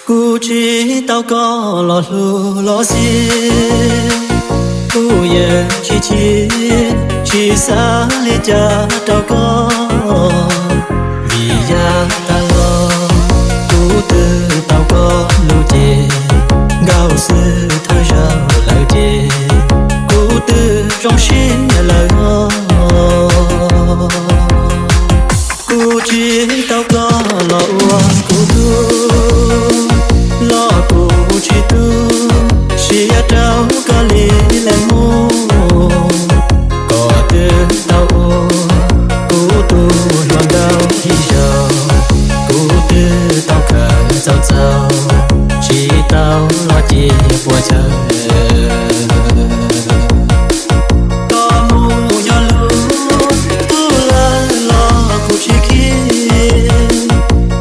Kuv tsis tau koj los hlub los xij, kuv yeej tsis chim, tsis xav li cas rau koj. Vim yav tas los kuv twb tau koj lus ces, nkauj xwb thawj zaug lawm ces, kuv twb zoo siab lawm os. Kuv tsis tau koj los ua kuv tug, los kuv tsis tu siab rau koj li lawm mus. Koj twb tau ua kuv tus hluas nkauj ib zaug, kuv twb tau khaws txaus txaus, tsis tau los ces puas chaw. Koj mus nyob lub tug lawm los kuv tsis khib,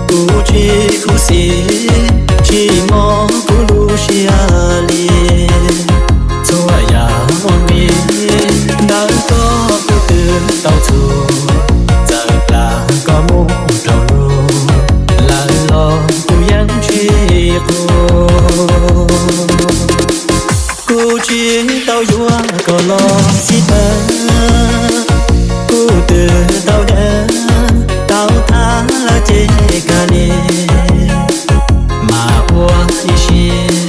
kuv tsis khuv xim, tsis mob kuv lub siab li. Txhua yam muaj nqis, ntawm koj kuv twb tau txhua, txawm plam koj mus rau lug lawm los kuv yeej tsis quaj. Kuv tsis tau yuav koj los xij tawm, kuv twb tau dawb tau thab lawm ces kag li, mas ua ib siab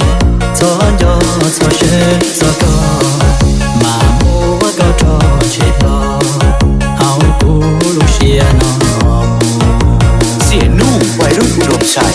txhob nco txhob sawv txog koj, mas muab koj rho tshem hlo hauv kuv lub siab no. Xiam Nuj White Room Production.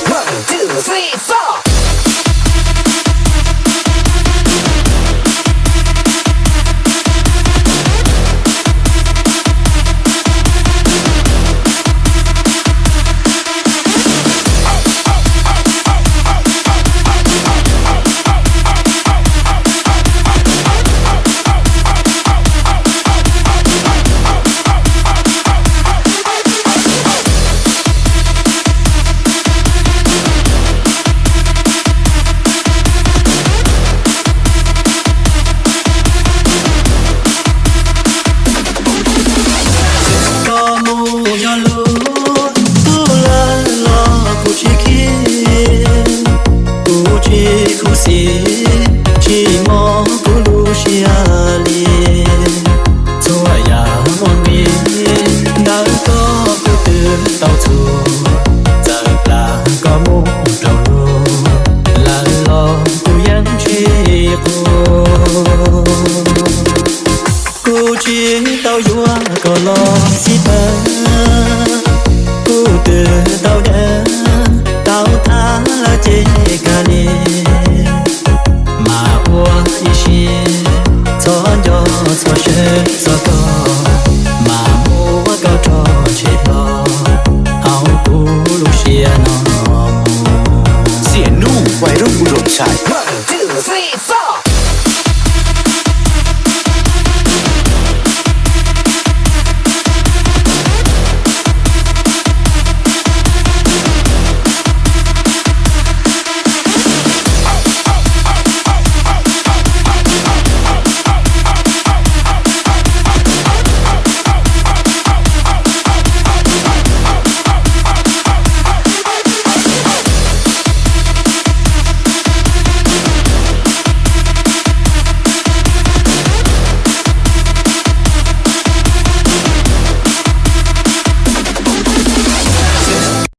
Koj mus yog lub tub lawm los kuv tsis khib, kuv tsis khuv xim, tsis mob kuv lub siab li. Txhua yam muaj nqis, ntawm koj kuv twb tau txhua, txawm plam koj mus rau lug lawm los kuv yeej tsis quaj. Kuv tsis tau yuav koj los xij tawm, kuv twb tau dawb tau thab lawm ces kag li, mas ua ib siab txhob nco txhob sawv txog koj, mas muab koj rho tshem hlo hauv kuv lub siab no. Xiam Nuj White Room Production.